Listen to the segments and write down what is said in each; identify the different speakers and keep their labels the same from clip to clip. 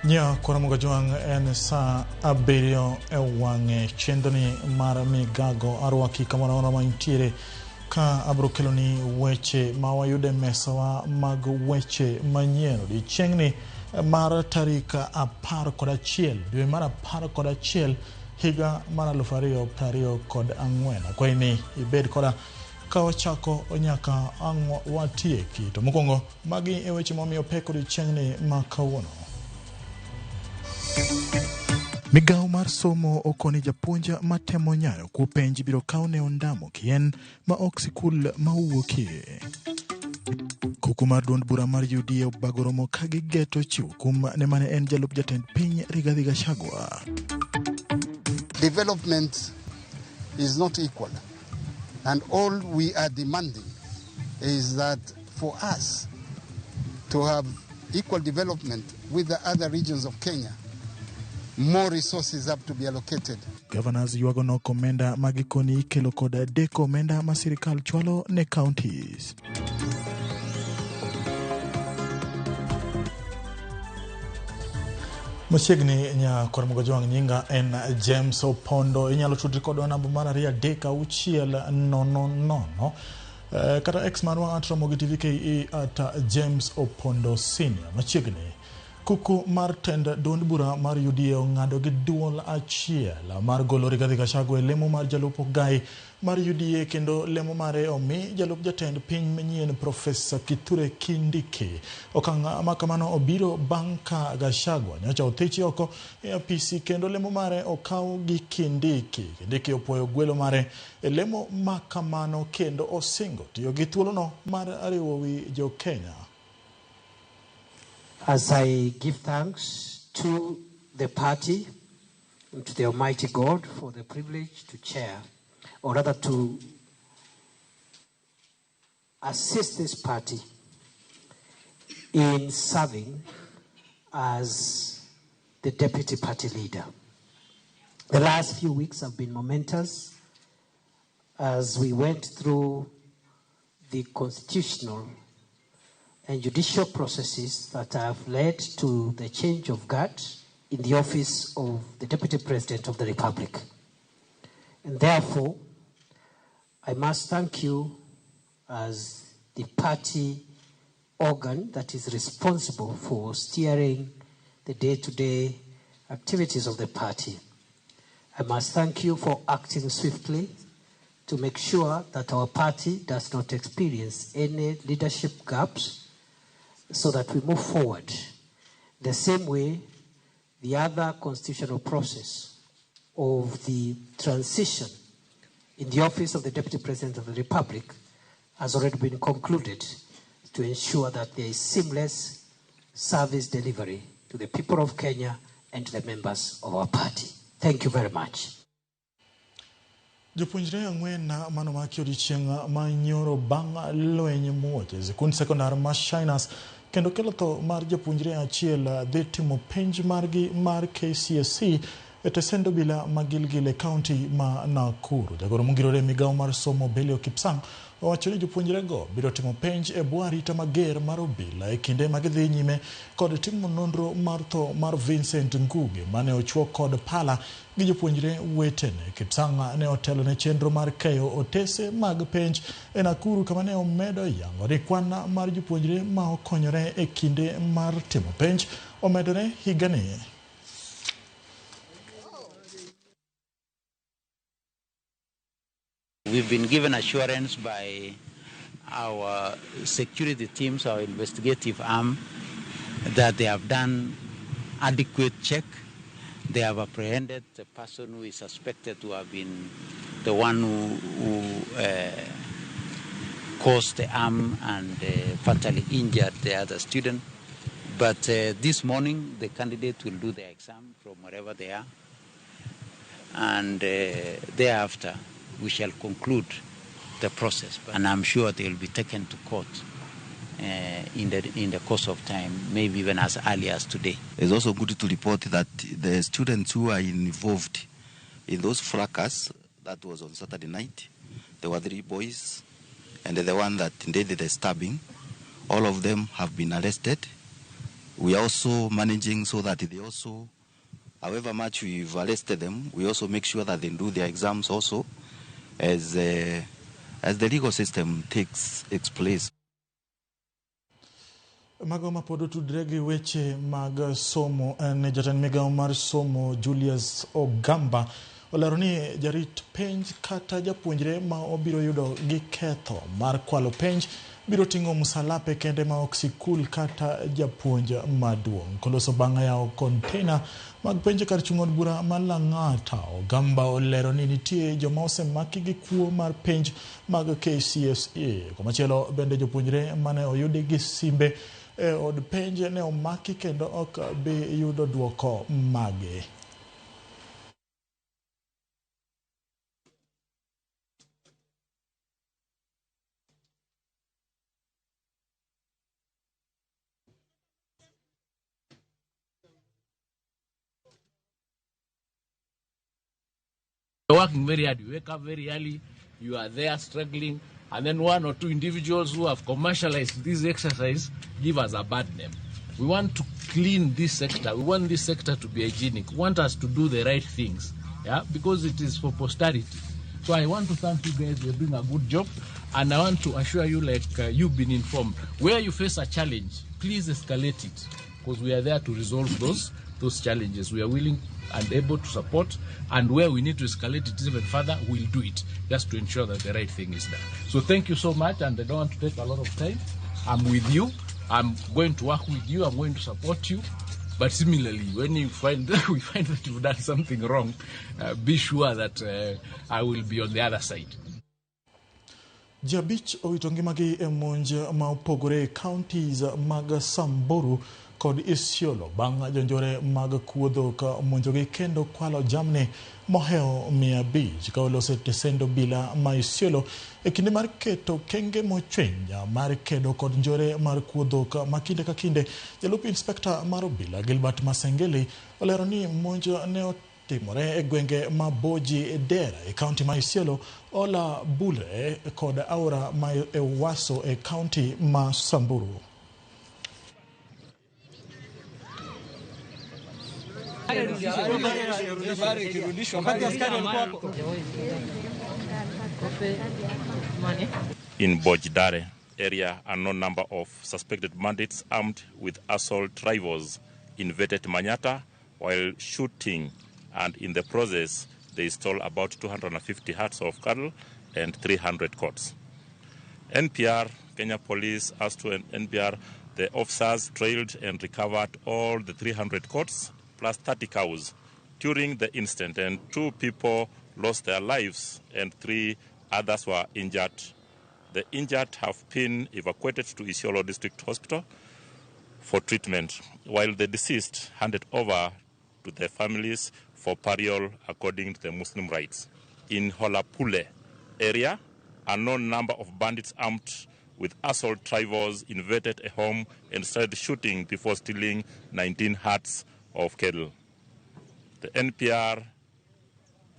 Speaker 1: Nya Kwaramogo Jwang' en saa 7 e wang'e chenroni mar Migago arwaki kamoro amora ma intiere ka abro keloni weche ma wayudo e mesawa mag weche manyien odiechieng'ni mar tarik 11 dwe mar 11 higa mar 2024. Akwayi ni ibed koda ka wachako nyaka ang' watieki. To mokwongo magi e weche momiyo pek odiechieng'ni ma kawuono. Migawo mar somo okoni japuonj matemo nyayo kuo penj biro kawne ondamo kien ma ok sikul ma owuokie. Kuku mar duond bura mar UDA obago romo ka gigeto chiwo kum ne mane en jalup jatend piny Rigathi Gachagua.
Speaker 2: Development is not equal, and all we are demanding is that for us to have equal development with the other regions of Kenya, more resources have to be allocated.
Speaker 1: Governors ywago nok omenda ma gikoni ikelo kod deko omenda ma sirikal chwalo ne counties. Machiegni nya Kwaramogo Jwang' nyinga en James Opondo. Inyalo tudri kodwa namba mar 2 3 6 0 0 kata X marwa at Ramogi TV KE at James Opondo Senior. Machiegni kuku mar tend duond bura mar UDA ong'ado gi duol achiel mar golo Rigathi Gachagua e lemo mar jalup Ogai mar UDA kendo lemo mare omi jalup jatend piny manyien Profesa Kithure Kindiki. Okang' ma kamano obiro bang' ka Gachagua nyocha othichi oko e apisi kendo lemo mare okaw gi Kindiki. Kindiki opuoyo gwelo mare e lemo ma kamano kendo osingo tiyo gi thuolono mar riwo wi jo Kenya.
Speaker 3: As I give thanks to the party and to the Almighty God for the privilege to chair, or rather to assist this party in serving as the deputy party leader. The last few weeks have been momentous as we went through the constitutional and judicial processes that have led to the change of guard in the office of the Deputy President of the Republic. And therefore, I must thank you as the party organ that is responsible for steering the day-to-day activities of the party. I must thank you for acting swiftly to make sure that our party does not experience any leadership gaps so that we move forward the same way the other constitutional process of the transition in the office of the Deputy President of the Republic has already been concluded to ensure that there is seamless service delivery to the people of Kenya and to the members of our party. Thank you very much.
Speaker 1: Jopuonjre 4 manomaki odiechieng' ma nyoro bang' lweny muoch e sikund sekondar ma Shiners kendo kelo tho mar japuonjre achiel dhi timo penj margi mar KCSE e tesend obila ma Gilgil e kaunti ma Nakuru. Jagoro mongirore e migawo mar somo Belio Kipsang owacho ni jopuonjrego biro timo penj e bwo arita mager mar obila e kinde ma gidhi nyime kod timo nonro mar tho mar Vincent Ngugi mane ochwo kod pala gi jopuonjre wetene. Kipsang ne otelo ne chenro mar keyo otese mag penj e Nakuru kama ne omedo yango ni kwan mar jopuonjre ma okonyore e kinde mar timo penj omedore higani.
Speaker 4: We've been given assurance by our security teams, our investigative arm, that they have done adequate check. They have apprehended the person who is suspected to have been the one who caused the harm and fatally injured the other student. But this morning, the candidate will do their exam from wherever they are. And thereafter, we shall conclude the process. And I'm sure they will be taken to court in the course of time, maybe even as early as today.
Speaker 5: It's also good to report that the students who are involved in those fracas, that was on Saturday night, there were 3 boys, and the one that did the stabbing, all of them have been arrested We are also managing so that they also, however much we've arrested them, we also make sure that they do their exams also as the legal system takes its place.
Speaker 1: Mago ma pod otudre gi weche mag somo en jatend migawo mar somo Julius Ogamba olero ni jarit penj kata japuonjre ma obiro yudo gi ketho mar kwalo penj biro ting'o msalape kende ma ok sikul kata japuonj maduong'. Koloso bang' yawo konteina mag penj kar chung' od bura ma Lang'ata, Ogamba olero ni nitie joma osemaki gi kuo mar penj mag KCSE. Komachielo bende jopuonjre mane oyudi gi simbe e od penj ne omaki kendo ok bi yudo duoko mage.
Speaker 6: You're working very hard, you wake up very early, you are there struggling, and then one or two individuals who have commercialized this exercise give us a bad name. We want to clean this sector. We want this sector to be hygienic. We want us to do the right things, yeah, because it is for posterity. So I want to thank you guys. You're doing a good job, and I want to assure you, like you've been informed, where you face a challenge, please escalate it, because we are there to resolve those challenges. We are willing and able to support, and where we need to escalate it even further, we'll do it, just to ensure that the right thing is done. So thank you so much, and I don't want to take a lot of time. I'm with you. I'm going to work with you. I'm going to support you. But similarly, when you find we find that you've done something wrong, be sure that I will be on the other side.
Speaker 1: Ji abich owito ngimagi e monj ma opogore e counties mag Samburu kod Isiolo bang' jonjore mag kuo dhok monjogi kendo kwalo jamni mohewo 500 ka oloso tesend obila ma Isiolo e kinde mar keto kenge mochwiny mar kedo kod njore mar kuo dhok ma kinde ka kinde. Jalup inspekta mar obila Gilbert Masengeli olero ni monj ne otimore e gwenge ma Boji Dera e kaunti ma Isiolo, Ola Bule kod aora ma Ewaso e kaunti ma Samburu.
Speaker 7: In Bojdare area, a unknown number of suspected bandits armed with assault rifles invaded Manyata while shooting, and in the process they stole about 250 herds of cattle and 300 coats. NPR, Kenya Police, as to NPR, the officers trailed and recovered all the 300 coats plus 30 cows during the incident, and 2 people lost their lives and 3 others were injured. The injured have been evacuated to Isiolo District Hospital for treatment, while the deceased handed over to their families for burial according to the Muslim rites. In Holapule area, a unknown number of bandits armed with assault rifles invaded a home and started shooting before stealing 19 herds of cattle. The NPR,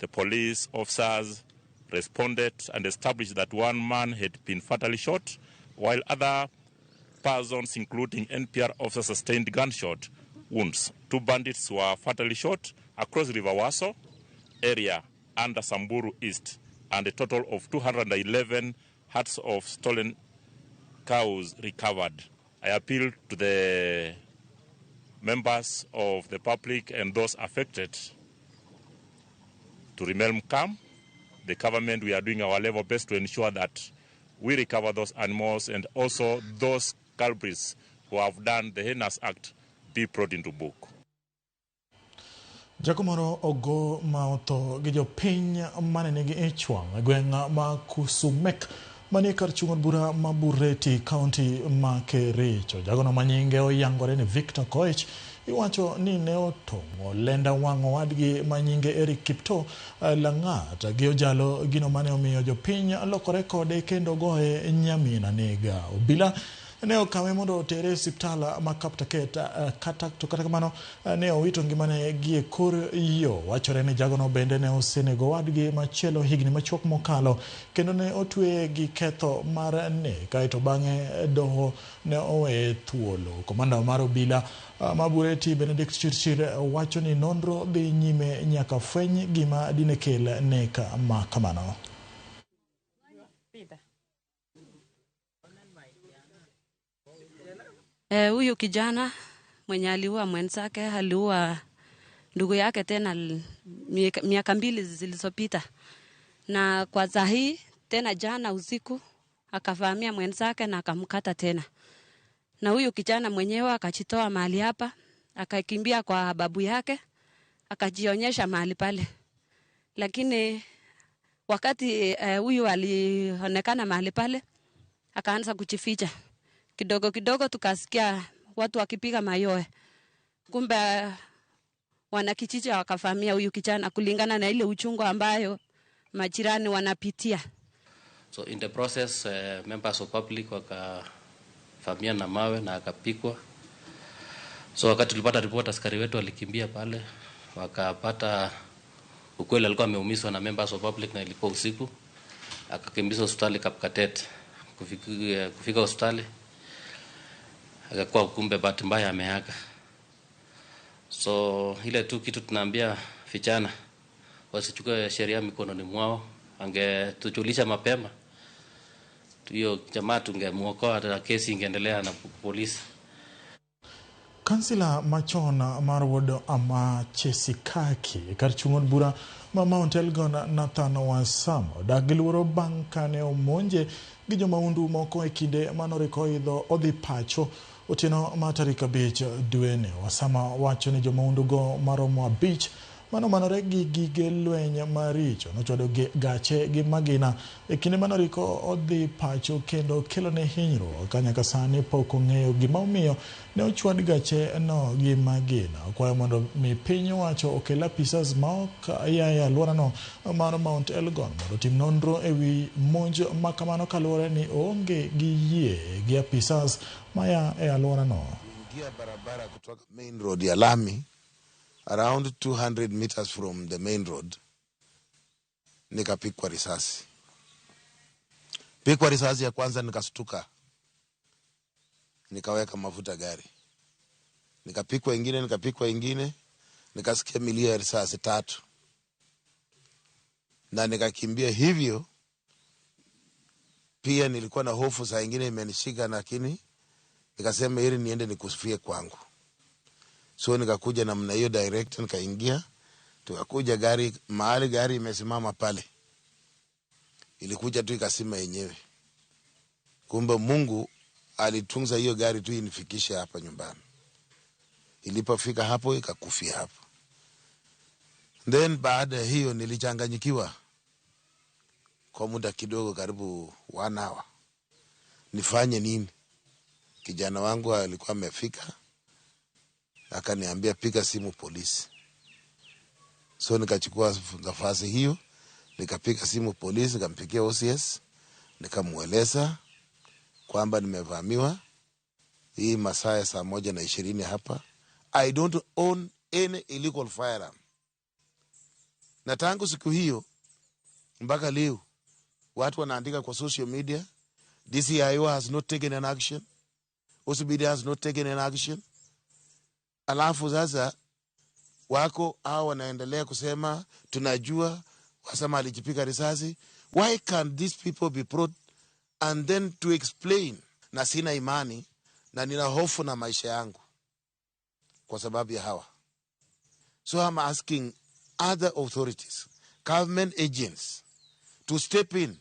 Speaker 7: the police officers responded and established that one man had been fatally shot, while other persons, including NPR officers, sustained gunshot wounds. 2 bandits were fatally shot across River Waso area under Samburu East, and a total of 211 herds of stolen cows recovered. I appeal to the members of the public and those affected to remain calm. The government, we are doing our level best to ensure that we recover those animals, and also those culprits who have done the heinous act be brought into book.
Speaker 1: Jago moro ogo ma otho gi jopiny mane nigi ich wang' e gweng' ma Kusumek manie kar chung' od bura ma Bureti, kaunti ma Kericho. Jagono ma nyinge oyangore ni Victor Koech iwacho ni ne otong'o lenda wang' owadgi ma nyinge Eric Kipto Lang'at gi ojalo, gino mane omiyo jopiny lokore kode kendo goye nyamina nega. Obila Ne okawe mondo otere e osiptal ma Kaptaket kata to kata kamano ne owito ngimane gi e kor yo. Wachore ni jagono bende ne osenego owadgi machielo higni machuok mokalo kendo ne otweye gi ketho mar nek kaeto bang'e doho ne oweye thuolo. Komanda mar obila ma Bureti Benedict Chirchir wacho ni nonro dhi nyime nyaka fweny gima dine kel nek ma kamano.
Speaker 8: Huyu kijana mwenye aliua mwenzake aliua ndugu yake tena miaka 2 zilizopita, na kwa sahi tena jana usiku akavamia mwenzake na akamkata tena, na huyu kijana mwenyewe akajitoa mahali hapa akakimbia kwa babu yake akajionyesha mahali pale, lakini wakati huyu alionekana mahali pale akaanza kujificha. Kidogo kidogo tukasikia watu wakipiga mayowe, kumbe wanakijiji wakavamia huyu kijana kulingana na ile uchungu ambayo majirani wanapitia.
Speaker 9: So in the process members of public wakavamia na mawe na akapikwa. So wakati tulipata report, askari wetu walikimbia pale, wakapata ukweli alikuwa ameumizwa na members of public na ilikuwa usiku. Akakimbizwa hospitali Kapkatet. Kufika hospitali akakuwa kumbe bahati mbaya ameaga. So ile tu kitu tunaambia vijana wasichukue sheria mikononi mwao, angetujulisha mapema hiyo jamaa tungemuokoa, hata kesi ingeendelea na polisi.
Speaker 1: Kansila machon mar Ward Amachesikaki kar chung' od bura ma Mount Elgon Nathan Wasama odak gi luoro bang' kane omonje gi jomahundu moko e kinde manoriko idho odhi pacho otieno mar tarik 5 dweni. Wasama wacho ni jomahundu go maromo 5 manomanore gi gige lweny maricho nochwado gache gi magina e kinde manoriko odhi pacho kendo kelone hinyruok ka nyaka sani pok ong'eyo gima omiyo ne ochwad gache no gi magina. Okwayo mondo mi piny owacho okel apisas ma ok ya e alworano mar Mount Elgon mondo otim nonro ewi monj ma kamano kaluwore ni oonge gi yie gi apisas maya e alworano.
Speaker 10: Ingia barabara kutoka main road ya lami around 200 meters from the main road, nikapigwa risasi. Pigwa risasi ya kwanza nikastuka, nikaweka mafuta gari, nikapigwa ingine, nikapigwa ingine, nikasikia milio ya risasi 3 na nikakimbia hivyo. Pia nilikuwa na hofu saa ingine imenishika, lakini nikasema ili niende nikufie kwangu. So nikakuja namna hiyo direct, nikaingia, tukakuja gari mahali gari imesimama pale, ilikuja tu ikasima yenyewe. Kumbe Mungu alitunza hiyo gari tu inifikishe hapa nyumbani. Ilipofika hapo ikakufia hapo. Then baada hiyo nilichanganyikiwa kwa muda kidogo, karibu 1 hour. Nifanye nini? Kijana wangu alikuwa amefika, akaniambia piga simu polisi. So nikachukua nafasi hiyo, nikapiga simu polisi, nikampigia OCS, nikamueleza kwamba nimevamiwa hii masaa ya saa 1:20 hapa. I don't own any illegal firearm. Na tangu siku hiyo mpaka leo watu wanaandika kwa social media, DCIO has not taken an action, OCPD has not taken an action. Alafu sasa wako hao wanaendelea kusema tunajua Wasama alijipiga risasi. Why can't these people be brought and then to explain? Na sina imani na nina hofu na maisha yangu kwa sababu ya hawa. So I'm asking other authorities, government agents to step in.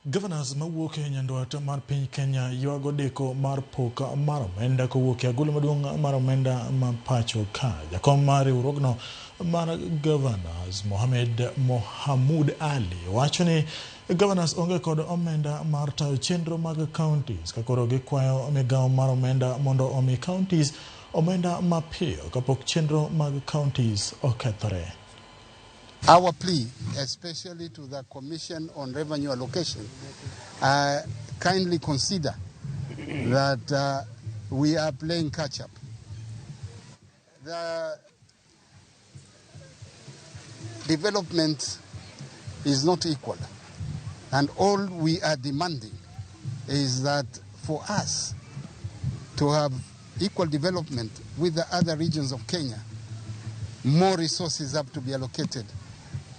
Speaker 1: Governors mawuok e nyandwat mar piny Kenya ywago deko mar pok mar omenda kowuok e agulu maduong' mar omenda ma pacho ka. Jakom mar riwruogno mar Governors Mohamed Mohamud Ali wacho ni governors onge kod omenda mar tayo chenro mag counties ka koro gikwayo migawo mar omenda mondo omi counties omenda mapiyo kapok chenro mag counties okethore.
Speaker 2: Our plea, especially to the Commission on Revenue Allocation, kindly consider that we are playing catch-up. The development is not equal, and all we are demanding is that for us to have equal development with the other regions of Kenya, more resources have to be allocated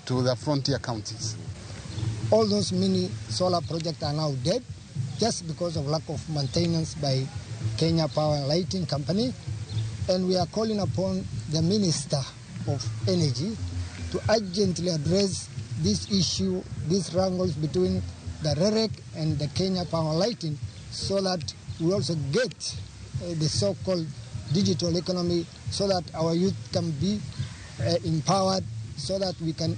Speaker 2: to the frontier counties.
Speaker 11: All those mini solar projects are now dead just because of lack of maintenance by Kenya Power and Lighting Company. And we are calling upon the Minister of Energy to urgently address this issue, these wrangles between the REREC and the Kenya Power and Lighting, so that we also get the so-called digital economy, so that our youth can be empowered, so that we can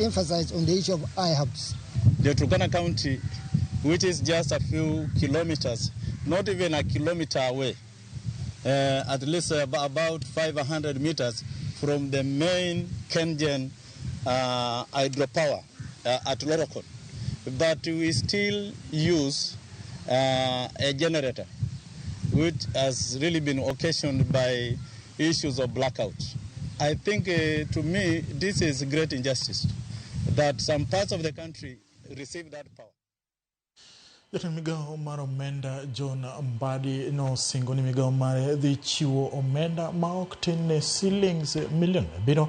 Speaker 11: emphasize on the issue of iHubs.
Speaker 12: The Turkana County, which is just a few kilometers, not even a kilometer away, at least about 500 meters from the main Kengen hydropower at Lorokon. But we still use a generator, which has really been occasioned by issues of blackout. I think, to me, this is great injustice, that some parts of the country receive that power.
Speaker 1: Jatend migao mar omenda John Mbadi nosingo ni migao mare dhi chiwo omenda ma ok tin ne silings milion 7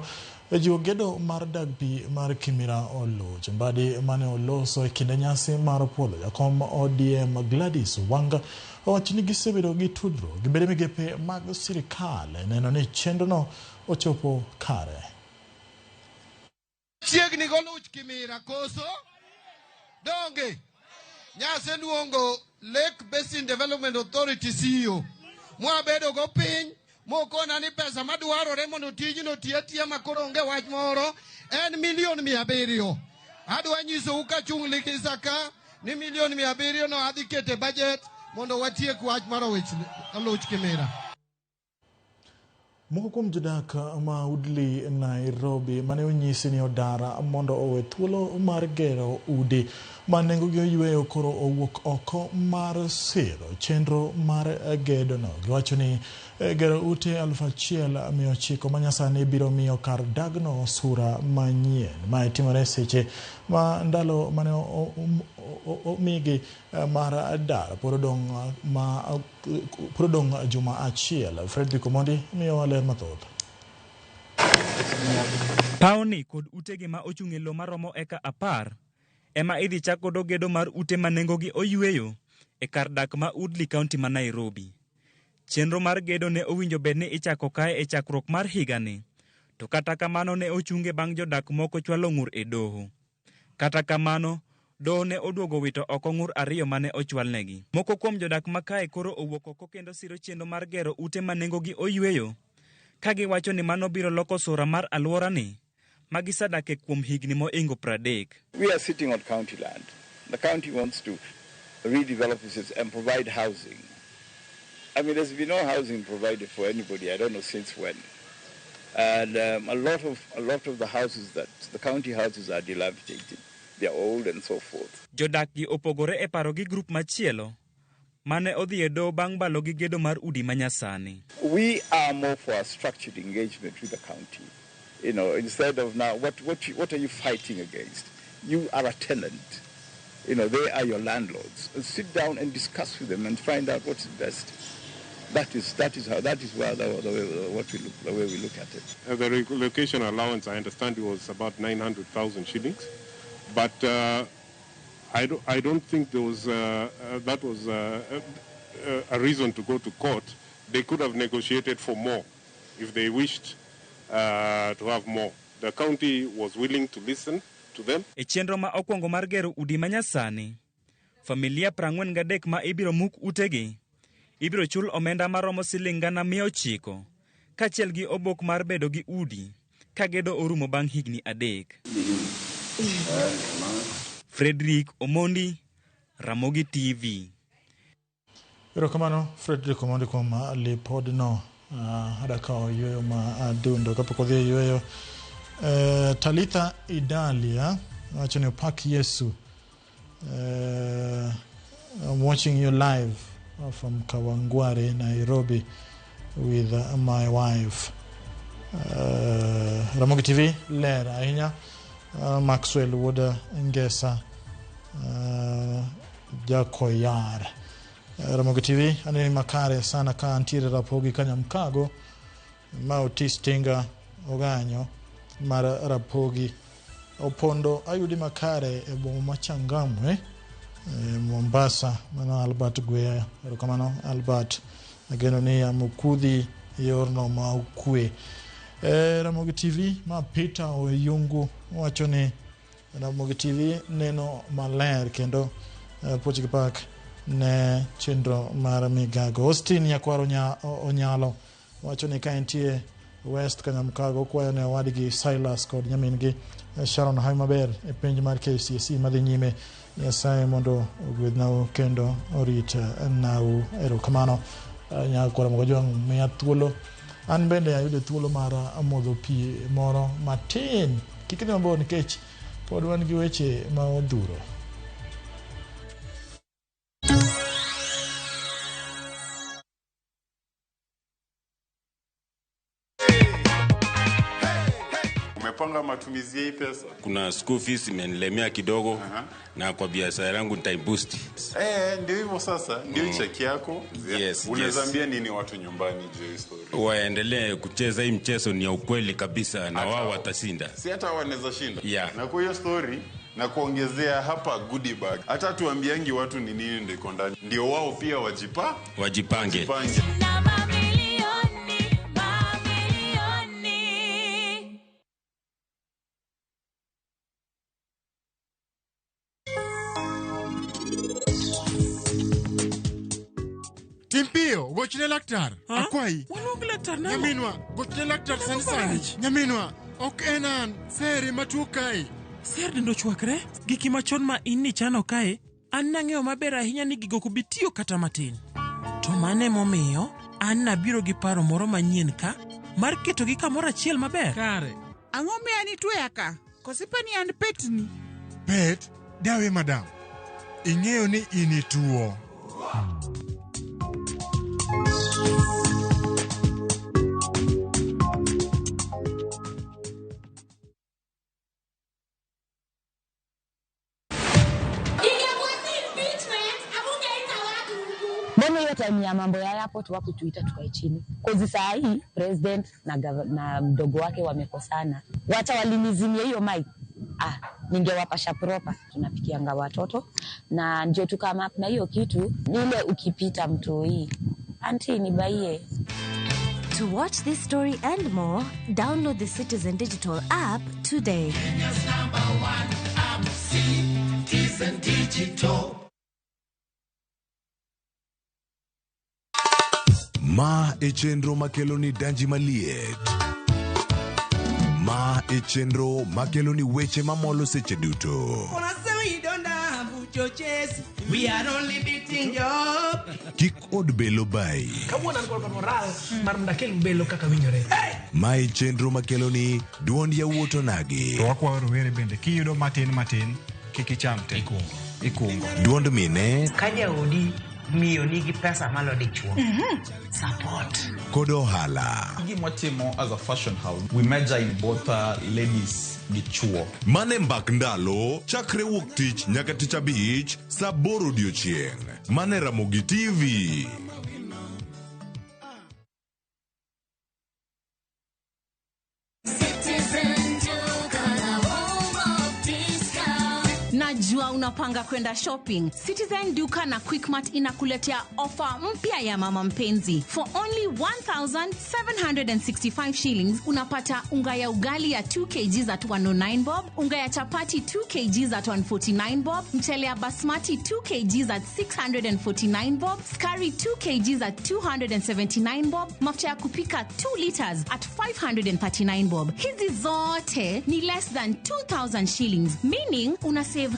Speaker 1: e jiwo gedo mar dag pi mar Kimira Oluch. Mbadi mane oloso e kinde nyasi mar puodho jakom ODM Gladys Wanga owacho ni gisebedo gi tudruok gi bede migepe mag sirikal e neno ni chenrono ochopo kare.
Speaker 13: Chiegni goluch Kimira koso donge nyase luongo Lake Basin Development Authority CEO mwabedo go piny mokona ni pesa madwarore mondo tijno ti atiya makoro onge wach moro en milion 700. Adwa nyisou kachung' Likisa ka ni milion 700 no adhi kete budget mondo watiek wach mar Oluch Kimira.
Speaker 1: Moko kuom jodak ma Woodley, Nairobi mane onyisi ni odar mondo owe thuolo mar gero udi ma nengogi oyweyo koro owuok oko mar siro chenro mar gedono. Giwacho ni gero ute 1900 manyasani biro miyo kar dagno sura manyien. Mae timore seche ma ndalo mane omigi mar dar pod odong' juma achiel. Fredrick Omondi miyowa ler mathoth.
Speaker 14: Pawni kod utegi ma ochung' e lowo maromo eka 10 ema idhi chak godo gedo mar ute ma nengogi oyweyo e kar dak ma Woodley County ma Nairobi. Chenro mar gedo ne owinjo bed ni ichako kae e chakruok mar higani, to kata kamano ne ochunge bang' jodak moko chwalo ng'ur e doho. Kata kamano, doho ne oduogo wito oko ng'ur 2 mane ochwalnegi. Moko kuom jodak ma kae koro owuok oko kendo siro chenro mar gero ute ma nengogi oyweyo, ka giwacho ni mano biro loko sura mar alworani ma gisedake kuom higni moingo 30.
Speaker 15: We are sitting on county land. The county wants to redevelop this and provide housing. I mean, there's been no housing provided for anybody. I don't know since when. And a lot of the houses that the county houses are dilapidated. They are old and so forth.
Speaker 14: Jodak gi opogore e paro gi grup machielo mane odhi e doho bang' balo gi gedo mar udi manyasani.
Speaker 15: We are more for a structured engagement with the county. You know, instead of now, what are you fighting against? You are a tenant. You know, they are your landlords. Sit down and discuss with them and find out what's best. That is the way we look at it.
Speaker 16: The relocation allowance, I understand, it was about 900,000 shillings, but I don't think there was that was a reason to go to court. They could have negotiated for more if they wished to have more. The county was willing to listen to them.
Speaker 14: E chenro ma okwongo mar gero udi manyasani, familia 43 ma ibiro muk utegi ibiro chul omenda maromo siling 900,000 kaachiel gi obok mar bedo gi udi ka gedo orumo bang' higni 3. Frederick Omondi, Ramogi TV.
Speaker 1: Erokamano Frederick Omondi kuom lipodno. Adakawo yueyo ma adundo kapok odhi e yueyo. Talitha Idalia wacho ni opak Yesu. I'm watching you live from Kawangware, Nairobi with my wife. Ramogi TV ler ahinya. Maxwell Wuod Ngesa Jakoyar. Ramogi TV aneni makare sana ka antiere Rapogi Kanyamkago ma Otis Tinga Oganyo mar Rapogi. Opondo ayudi makare e boma ma Changamwe Mombasa. Mano Albert Gwea. Erokamano Albert. Ageno ni amokudhi yorno ma okwe. Ramogi TV ma Peter Oyungu wacho ni Ramogi TV neno maler kendo puoch gi pak ne chenro mar migago. Austin Nyakwaro Onyalo wacho ni ka entie West Kanyamkago okwayo ne owadgi Silas kod nyamin-gi Sharon hawi maber e penj mar KCSE madhi nyime. Nyasaye mondo ogwedhnau kendo orit nau. Erokamano. Nyakwaro Mogojwang' miya thuolo. An bende ayudo thuolo mar modho pi moro matin. Kik idhi mabor nikech pod wan gi weche ma odhuro.
Speaker 17: Umepanga matumizi ya hii pesa?
Speaker 18: Kuna school fees imenilemea kidogo. Na kwa biashara yangu nitaiboost.
Speaker 17: Ndio hivyo sasa, ndio cheki yako.
Speaker 18: Yes,
Speaker 17: unaweza
Speaker 18: yes.
Speaker 17: Ambia nini watu nyumbani juu ya story?
Speaker 18: Waendelee kucheza hii mchezo, ni ya ukweli kabisa na wao watashinda.
Speaker 17: Si hata wanaweza shinda.
Speaker 18: Yeah.
Speaker 17: Na kwa hiyo story na kuongezea hapa goodie bag. Hata tuambiangi watu ni nini ndio iko ndani. Ndio wao pia
Speaker 18: wajipange.
Speaker 17: Wajipange.
Speaker 19: Timpio, gochne laktar. Akwayi.
Speaker 20: Waluong laktar nang'o?
Speaker 19: Nyaminwa, gochne laktar sani sani. Nyaminwa, ok en an. Seri matuo kae.
Speaker 20: Ser dendo chwakre, giki machon ma in nichano kae, an nang'eyo maber ahinya ni gigo ok bi tiyo kata matin. To mano emomiyo, an nabiro gi paro moro manyien ka, mar ketogi kamoro achiel maber.
Speaker 21: Kare. Ang'o miya nitweya ka? Koso ipani an petni?
Speaker 19: Pet? Dawe madam. Ing'eyo ni in ituo.
Speaker 22: Mbona hiyo time ya mambo ya airport wakutuita tukae chini? Kozi saa hii president na mdogo wake wamekosana. Wacha walinizimia hiyo mic. Ningewapasha proper. Tunapikianga watoto na ndio tukama na hiyo kitu ile ukipita mtoi. Auntie nibaie.
Speaker 23: To watch this story and more, download the Citizen Digital app today.
Speaker 24: Kenya's number one app, Citizen Digital.
Speaker 25: Ma e chenro makelo ni danji maliet. Ma e chenro makelo ni weche mamolo seche duto.
Speaker 24: We are only beating job.
Speaker 25: Kik od belo bai.
Speaker 24: Kawuono an kod moral mar mondo akel belo kaka winjore.
Speaker 25: Ma e chenro makelo ni duond yawuot onagi.
Speaker 26: To wakwayo rowere bende kiyudo matin matin kik icham te. Ikungo.
Speaker 25: Duond mine.
Speaker 27: Ka jaodi miyo nigi pesa malo dichuo. Support.
Speaker 25: Kod ohala.
Speaker 28: Gimwatimo as a fashion house, we major in both ladies gi chuo.
Speaker 25: Mane mbak ndalo, chakre wuok tich nyaka tich abich, saa 8 odiochieng'. Mane Ramogi TV.
Speaker 29: Najua unapanga kwenda shopping. Citizen Duka na Quickmart inakuletea ofa mpya ya mama mpenzi. For only 1,765 shillings unapata unga ya ugali ya 2 kg at 109 bob, unga ya chapati 2 kg at 149 bob, mchele ya basmati 2 kg at 649 bob, skari 2 kg at 279 bob, mafuta ya kupika 2 liters at 539 bob. Hizi zote ni less than 2,000 shillings, meaning una save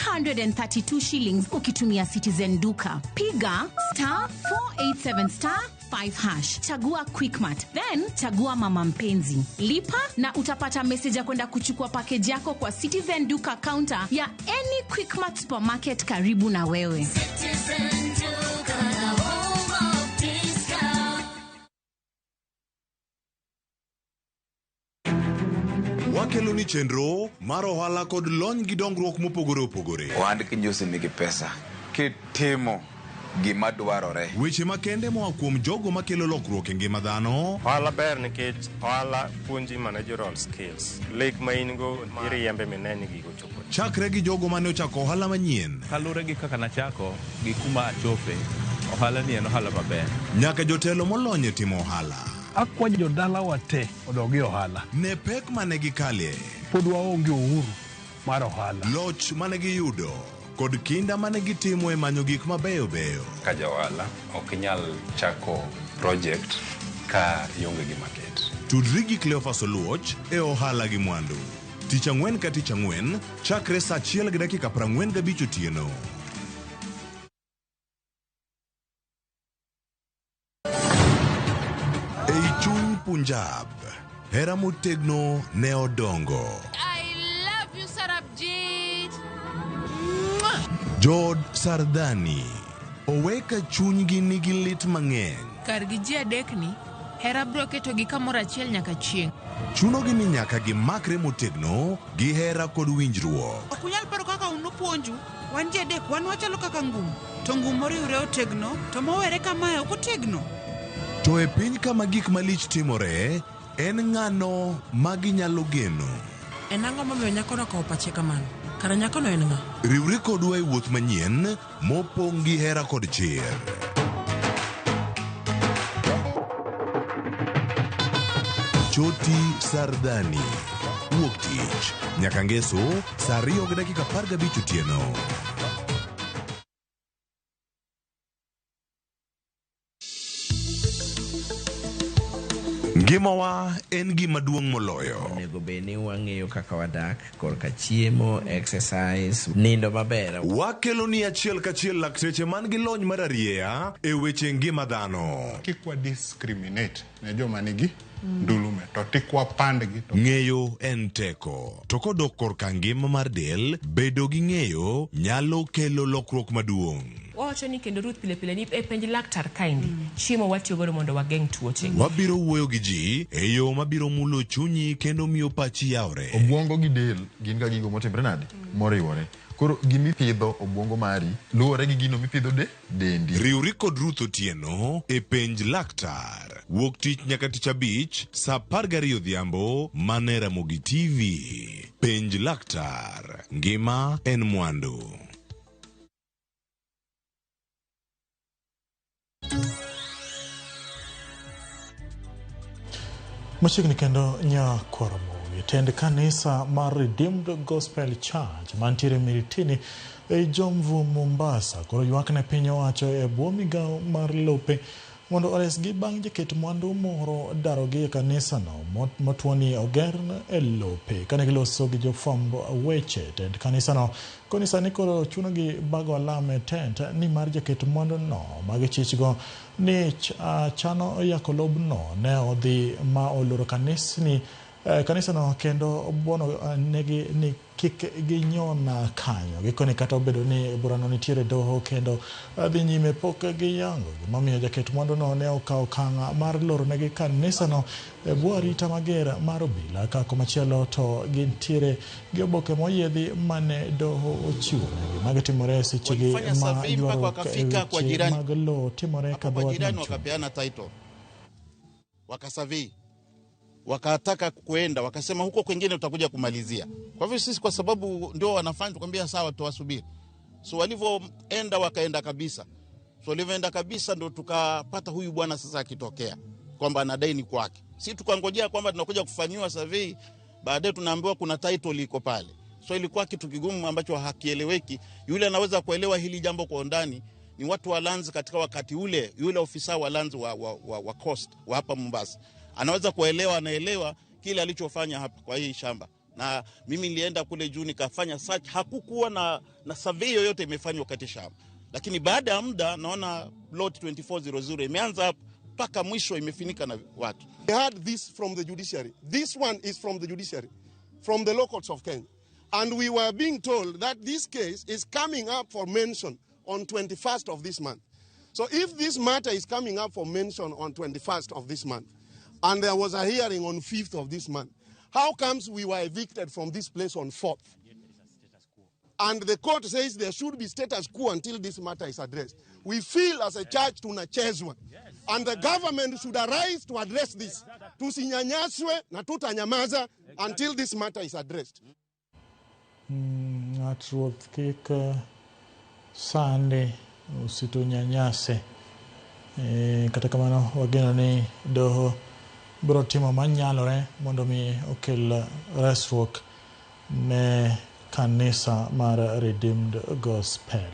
Speaker 29: 332 shillings ukitumia Citizen Duka. Piga star 487 star 5 hash, chagua Quickmart, then chagua Mama Mpenzi, lipa na utapata message ya kwenda kuchukua package yako kwa Citizen Duka counter ya any Quickmart supermarket karibu na wewe.
Speaker 2: Citizen Duka, the home of discount.
Speaker 25: Wakelo ni chenro mar ohala kod lony gi dongruok mopogore opogore.
Speaker 3: Ohand kinyosi nigi pesa kitimo gima dwarore.
Speaker 25: Weche makende moa kuom jogo makelo lokruok e ngima dhano.
Speaker 4: Ohala ber nikech ohala puonji managerial skills. Lek ma in go iriembe mineni ni gigo chopo.
Speaker 25: Chakre gi jogo mane ochako ohala manyien.
Speaker 5: Kaluwore gi kaka nachako gi kuma achope, ohala ni en ohala maber.
Speaker 25: Nyaka jotelo molony e timo ohala.
Speaker 6: Akwayo jodalawa te odog e ohala.
Speaker 25: Ne pek mane gikale.
Speaker 6: Pod waonge uhuru mar ohala.
Speaker 25: Loch mane giyudo kod kinda mane gitimo e manyo gik mabeyo beyo.
Speaker 7: Ka ja ohala ok inyal chako project ka ionge gi market.
Speaker 25: Tudri gi Cleophas Oluoch e ohala gi mwandu. Tich ang'wen ka tich ang'wen chakre saa 1:45 otieno. Ei chuny Punjab, hera motegno ne odongo.
Speaker 8: I love you, Sarabjit.
Speaker 25: Jood Sardani owe ka chunygi nigi lit mang'eny.
Speaker 8: Kargi ji adekni, hera biro ketogi kamoro achiel nyaka chieng'.
Speaker 25: Chunogi ni nyaka gimakre motegno gi hera kod winjruok.
Speaker 21: Ok unyal paro kaka un upuonju, wan ji adek wan wachalo kaka ngum, to ngum moriwre otegno, to mowere kamae ok otegno.
Speaker 25: To e piny kama gik malich timore, en ng'ano ma ginyalo geno?
Speaker 20: En ang'o momiyo nyakono okawo pache kamano? Kara nyakono en ng'a?
Speaker 25: Riwri kodwa e wuoth manyien mopong' gi hera kod chir. Choti Sardani. Wuok tich nyaka ngeso saa 2:15 otieno. Ngimawa en gima duong' moloyo.
Speaker 27: Onego bed ni wang'eyo kaka wadak korka chiemo, exercise, nindo maber.
Speaker 25: Wakelo ni achiel kachiel lakteche man gi lony mar arieya e weche ngima dhano.
Speaker 9: Kik wa discriminate ne joma nigi ndulume to tik wapandgi.
Speaker 25: Ng'eyo en teko. To kodok korka ngima mar del, bedo gi ng'eyo nyalo kelo lokruok maduong'.
Speaker 10: Wawacho ni kendo Ruth pile pile ni e penj laktar kaendi chiemo watiyo godo mondo wageng' tuoche.
Speaker 25: Wabiro wuoyo gi ji e yo mabiro mulo chunyi kendo miyo pachi yawre.
Speaker 30: Obwongo gi del gin ga gigo motimre nade? Moriwore. Koro gimipidho obwongo mari luwore gi gino mipidho dendi.
Speaker 25: Riwri kod Ruth Otieno e penj laktar. Wuok tich nyaka tich abich saa 12 odhiambo mane Ramogi TV. Penj laktar. Ngima en mwandu.
Speaker 1: Machiegni kendo Nyakoromogi, tend kanisa mar Redeemed Gospel Church mantiere Miritini ei Jomvu Mombasa koro ywak ne piny owacho e bwo migawo mar lope mondo oresgi bang' jaket mwandu moro darogi e kanisano motuoni oger e lope. Kane giloso gi jofwamb weche, tend kanisano koni sani koro chunogi bago alam e tent ni mar jaket mwandu no magichichgo ni chano yako lobno ne odhi ma oloro kanisano kendo buono negi ni kik ginyon kanyo. Gikoni kata obedo ni burano nitiere doho kendo dhi nyime pok giyango gimomiyo jaket mwanduno ne okawo okang' mar loro negi kanisano e bwo arita mager mar obila ka komachielo to gintiere gi oboke moyiedhi mane doho ochiwo negi. Magi timore sechegi ma ywaruok e weche mag lowo timore ka dhood
Speaker 31: jirani wakapeana title, wakasurvey, wakataka kuenda, wakasema huko kwingine utakuja kumalizia. Kwa hivyo sisi kwa sababu ndio wanafanya, tukamwambia sawa tuwasubiri. So walivyoenda wakaenda kabisa. So walivyoenda kabisa ndio tukapata huyu bwana sasa akitokea kwamba anadai ni kwake. Sisi tukangojea kwamba tunakuja kufanyiwa survey, baadaye tunaambiwa kuna title iko pale. So ilikuwa kitu kigumu ambacho hakieleweki. Yule anaweza kuelewa hili jambo kwa undani ni watu wa lands katika wakati ule, yule ofisa wa lands wa coast wa hapa Mombasa. Anaweza kuelewa, anaelewa kile alichofanya hapa kwa hii shamba. Na mimi nilienda kule juu nikafanya search, hakukuwa na survey yoyote imefanywa katika shamba. Lakini baada ya muda naona lot 2400 imeanza hapa. mpaka mwisho imefinika na watu.
Speaker 11: We heard this from the judiciary. This one is from the judiciary, from the law courts of Kenya. And we were being told that this case is coming up for mention on 21st of this month. So if this matter is coming up for mention on 21st of this month, and there was a hearing on 5th of this month, how comes we were evicted from this place on 4th? And the court says there should be status quo until this matter is addressed. We feel as a church tunachezwa. And the government should arise to address this. Tusinyanyaswe na tutanyamaza until this matter is addressed.
Speaker 1: Ng'at ruoth kik sande usitunyanyase. Kata kamano wageno ni doho biro timo manyalore mondo mi okel resruok ne kanisa mar Redeemed Gospel.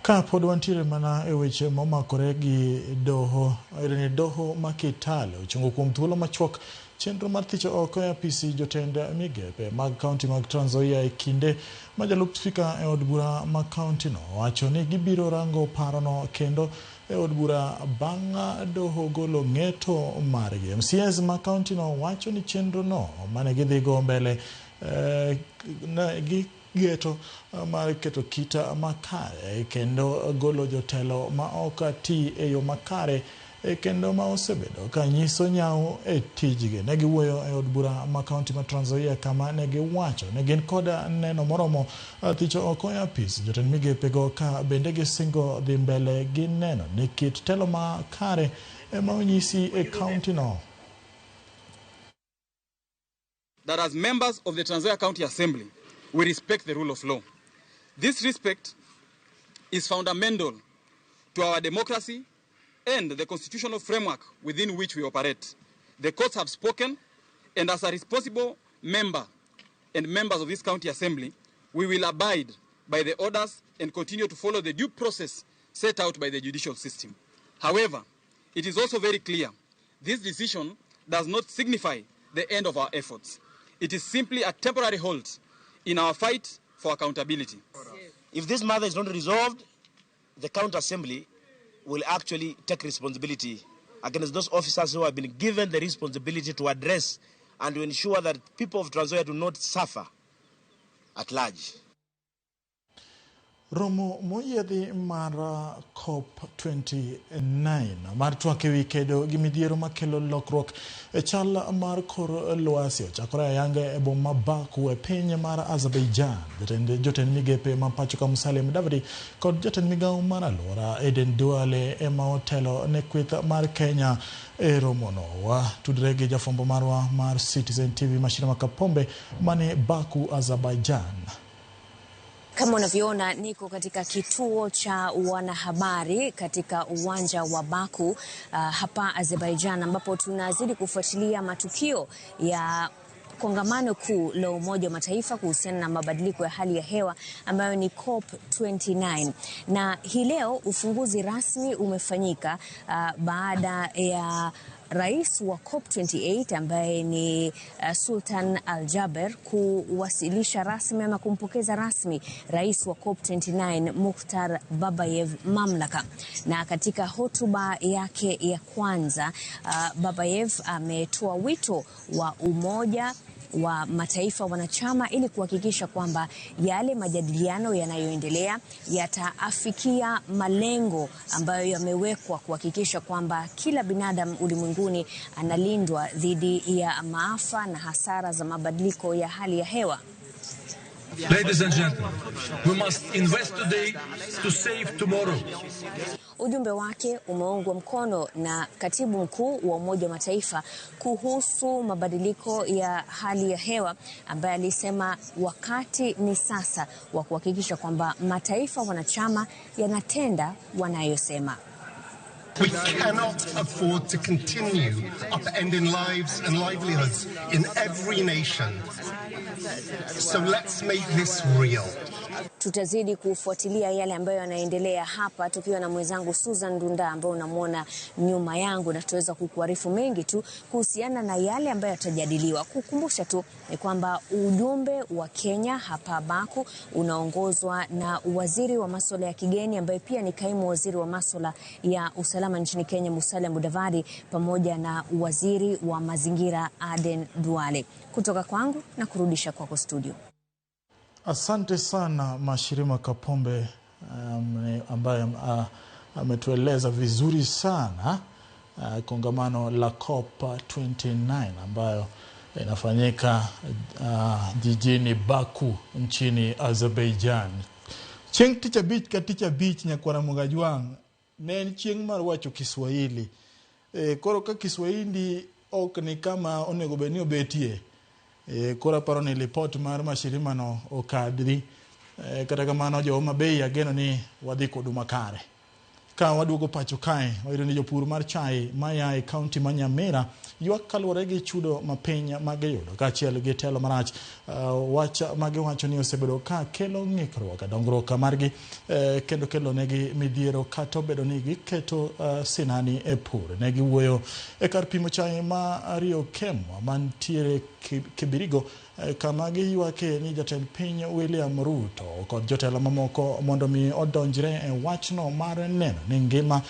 Speaker 1: Ka pod wantiere mana e weche momakore gi doho, ni doho ma Kitale ochungo kuom thuolo machuok chenro mar thicho oko e apisi jotend migepe mag kaunti mag Trans Nzoia e kinde ma jalup spika e od bura ma kaunti no wacho ni gibiro rango parono kendo e od bura bang' doho golo ng'eto margi. MCAs ma kaunti no wacho ni chenro no mane gidhigo mbele gi geto mar keto kita makare kendo golo jotelo ma ok ti e yo makare kendo ma osebedo ka nyiso nyawo e tijgi. Ne giwuoyo e od bura ma kaunti ma Trans Nzoia kama ne giwacho ne gin koda neno moromo thicho oko e apis jotend migepego ka bende gisingo dhi mbele gi neno ni kit telo makare ema onyisi e kaunti no.
Speaker 12: That as members of the Trans Nzoia County Assembly, we respect the rule of law. This respect is fundamental to our democracy and the constitutional framework within which we operate. The courts have spoken, and as a responsible member and members of this county assembly, we will abide by the orders and continue to follow the due process set out by the judicial system. However, it is also very clear this decision does not signify the end of our efforts. It is simply a temporary halt in our fight for accountability.
Speaker 13: If this matter is not resolved, the county assembly will actually take responsibility against those officers who have been given the responsibility to address and to ensure that people of Trans Nzoia do not suffer at large.
Speaker 1: Romo moyiedhi mar COP29 mar twak ewi kedo gi midhiero makelo lokruok e chal mar kor lwasi ochakore ayanga e boma Baku e piny mar Azerbaijan. Jotend migepe ma pacho ka Musalia Mudavadi kod jatend migawo mar alwora Aden Duale ema otelo ne kweth mar Kenya e romono. Watudre gi jafwambo marwa mar Citizen TV Mashirima Kapombe mane Baku, Azerbaijan.
Speaker 14: Kama unavyoona niko katika kituo cha wanahabari katika uwanja wa Baku hapa Azerbaijan, ambapo tunazidi kufuatilia matukio ya kongamano kuu la Umoja wa Mataifa kuhusiana na mabadiliko ya hali ya hewa ambayo ni COP29. Na hii leo ufunguzi rasmi umefanyika baada ya Rais wa COP28 ambaye ni Sultan Al-Jaber kuwasilisha rasmi ama kumpokeza rasmi Rais wa COP29 Mukhtar Babayev mamlaka. Na katika hotuba yake ya kwanza, Babayev ametoa wito wa Umoja wa Mataifa wanachama ili kuhakikisha kwamba yale majadiliano yanayoendelea yataafikia malengo ambayo yamewekwa kuhakikisha kwamba kila binadamu ulimwenguni analindwa dhidi ya maafa na hasara za mabadiliko ya hali ya hewa.
Speaker 15: Ladies and gentlemen, we must invest today to save tomorrow.
Speaker 14: Ujumbe wake umeungwa mkono na Katibu Mkuu wa Umoja wa Mataifa kuhusu mabadiliko ya hali ya hewa ambaye alisema wakati ni sasa wa kuhakikisha kwamba mataifa wanachama yanatenda wanayosema.
Speaker 16: We cannot afford to continue upending lives and livelihoods in every nation. So let's make this real.
Speaker 14: Tutazidi kufuatilia yale ambayo yanaendelea hapa tukiwa na mwenzangu Susan Ndunda ambaye unamwona nyuma yangu, na tutaweza kukuarifu mengi tu kuhusiana na yale ambayo yatajadiliwa. Kukumbusha tu ni kwamba ujumbe wa Kenya hapa Baku unaongozwa na waziri wa masuala ya kigeni ambaye pia ni kaimu waziri wa masuala ya usalama nchini Kenya, Musalia Mudavadi, pamoja na waziri wa mazingira Aden Duale. Kutoka kwangu na kurudisha kwako studio.
Speaker 1: Asante sana Mashirima Kapombe, ambaye ametueleza vizuri sana kongamano la COP29 ambayo inafanyika jijini Baku nchini Azerbaijan. Chieng' tich abich ka tich abich nyakwara Mugajwang' ne en chieng' mar wacho Kiswahili. Koro ka Kiswahili ok ni kama onego bed ni obetie, koro aparo ni lipot mar Mashirima no okadri. Kata kamano jo Homa Bay ageno ni wadhi kodu makare. Ka waduogo pacho kae, wayudo ni jopur mar chai maya e kaunti ma Nyamira ywak kaluwore gi chudo mapiny magiyudo kaachiel gi telo marach. Wach magiwacho ni osebedo ka kelo ng'ikruok e dongruok margi, kendo kelo negi midhiero kata obedo ni giketo sinani e pur. Ne giwuoyo e kar pimo chai ma Rio Kemwa mantiere Kibirigo, kama giywake ni jatend piny William Ruto kod jotelo mamoko mondo mi odonjre e wachno mar neno ni ngima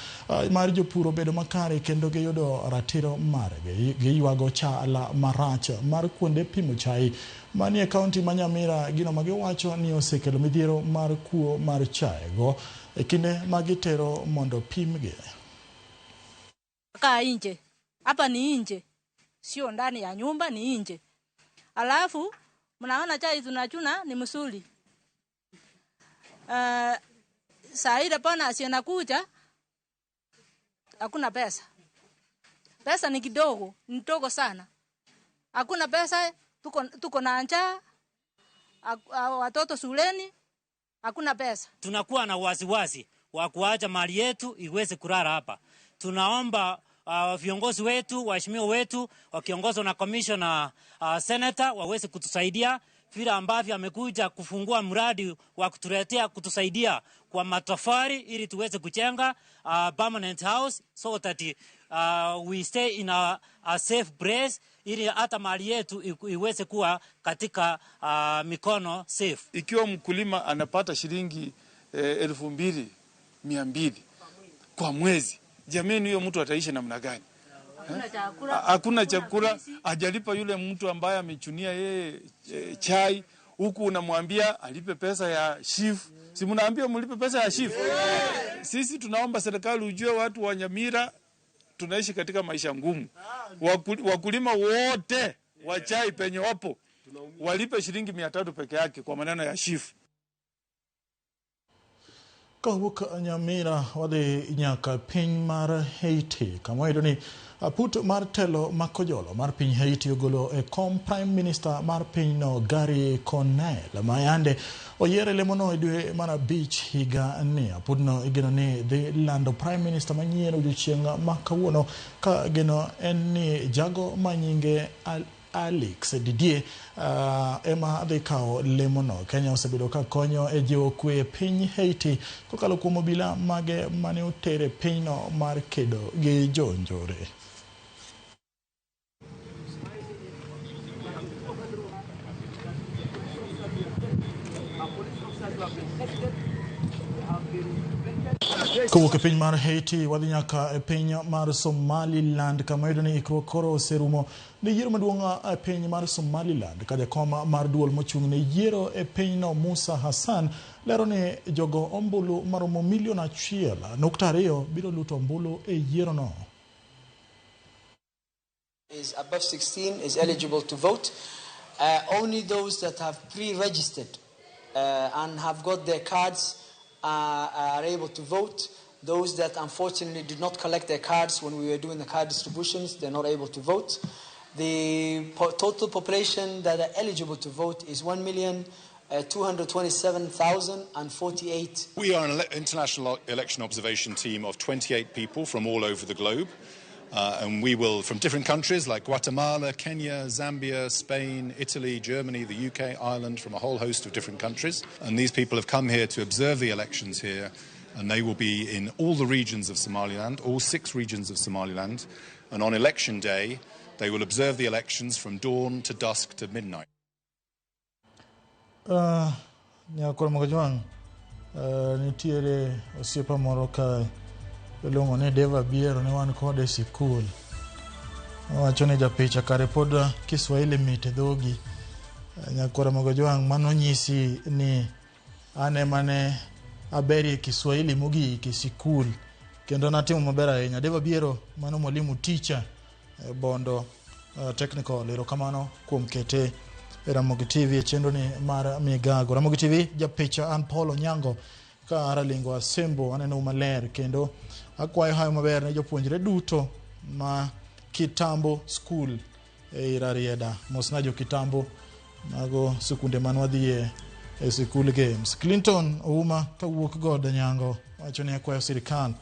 Speaker 1: mar jopur obedo makare kendo giyudo ratiro margi. Giywago chala marach mar kuonde pimo chai manie kaunti ma Nyamira, gino magiwacho ni osekelo midhiero mar kuo mar chai go e kinde magitero mondo pimgi.
Speaker 2: Kaa nje hapa ni nje, sio ndani ya nyumba, ni nje. Alafu mnaona chai tunachuna ni msuli. Saa ile bona asinakuja hakuna pesa. Pesa ni kidogo, ni ndogo sana. Hakuna pesa, tuko na njaa, watoto shuleni, hakuna pesa.
Speaker 3: Tunakuwa na wasiwasi wa kuacha mali yetu iweze kulala hapa. Tunaomba viongozi wetu, waheshimiwa wetu wakiongozwa na commissioner, senator waweze kutusaidia vile ambavyo amekuja kufungua mradi wa kutuletea kutusaidia kwa matofali ili tuweze kujenga permanent house so that we stay in a safe place ili hata mali yetu iweze kuwa katika mikono safe.
Speaker 17: Ikiwa mkulima anapata shilingi 2,200 kwa mwezi, jamani, huyo mtu ataishi namna gani? Hakuna chakula, hajalipa yule mtu ambaye amechunia yeye chai, huku unamwambia alipe pesa ya SHIF. Si mnaambia mlipe pesa ya SHIF? Sisi tunaomba serikali ujue watu wa Nyamira tunaishi katika maisha ngumu. Wakulima wote wa chai penye wapo walipe shilingi 300 peke yake kwa maneno ya SHIF.
Speaker 1: Kawuok Nyamira wadhi nyaka piny mar Haiti, kama wayudo ni aput mar telo makojolo mar piny Haiti ogolo e kom Prime Minister mar pinyno Gary Conille ma yande oyier e lemono e dwe mar 5 higa ni. Aputno igeno ni dhi lando Prime Minister manyien odiochieng' ma kawuono, ka geno en ni jago manyinge Alex Didier ema dhi kawo lemono. Kenya osebedo ka konyo e jiwo kwe e piny Haiti kokalo kuom obila mage mane otere pinyno mar kedo gi jonjore. Kowuok e piny mar Haiti wadhi nyaka e piny mar Somaliland, kama yudo ni ikruok koro oserumo ne yiero maduong' e piny mar Somaliland, ka jakom mar duol mochung' ne yiero e pinyno Musa Hassan lero ni jogo ombulu maromo milion 1.2 biro luto ombulu e yierono.
Speaker 18: Is above 16 is eligible to vote. Only those that have pre-registered and have got their cards are able to vote. Those that unfortunately did not collect their cards when we were doing the card distributions, they're not able to vote. The total population that are eligible to vote is 1,227,048.
Speaker 19: We are an international election observation team of 28 people from all over the globe.
Speaker 4: And we will, from different countries like Guatemala, Kenya, Zambia, Spain, Italy, Germany, the UK, Ireland, from a whole host of different countries. And these people have come here to observe the elections here, and they will be in all the regions of Somaliland, all 6 regions of Somaliland. And on election day, they will observe the elections from dawn to dusk to midnight.
Speaker 1: Nyakor Mogajwang, nitiere osiepa moro ka iluongo ni Deva Biero, ne wan kode e sikul. Owacho ni japicha kare pod Kiswahili mit e dhogi. Nyakor Mogajwang, mano nyisi ni an ema ne aberie Kiswahili mogik e sikul kendo natimo maber ahinya. Deva Biero, mano mwalimu teacher Bondo Technical. Erokamano kuom kete e Ramogi TV e chenro ni mar Migago. Ramogi TV, japicha an Paul Onyango ka Ralingo Asembo, aneno maler kendo akwayo hayo maber ne jopuonjre duto ma Kitambo School e Rarieda. Mosna jo Kitambo, mago sikunde manwadhiye e sikul games. Clinton Ouma kawuok God Nyango wacho ni akwayo sirikal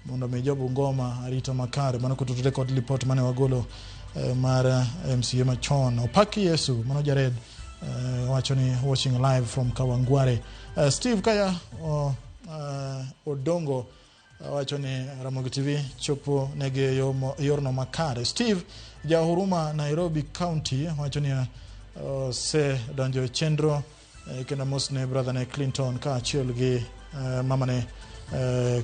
Speaker 1: mondo mi jo Bungoma arita makare. Mano kotudore kod lipot mane wagolo mar MCA machon. Opaki Yesu, mano Jared wacho ni watching live from Kawangware. Steve Kaya Odongo wacho ni Ramogi TV chopo nege yorno makare. Steve Jahuruma Nairobi County wacho ni se donjo e chenro kendo mosne brother ne Clinton kaachiel gi mamane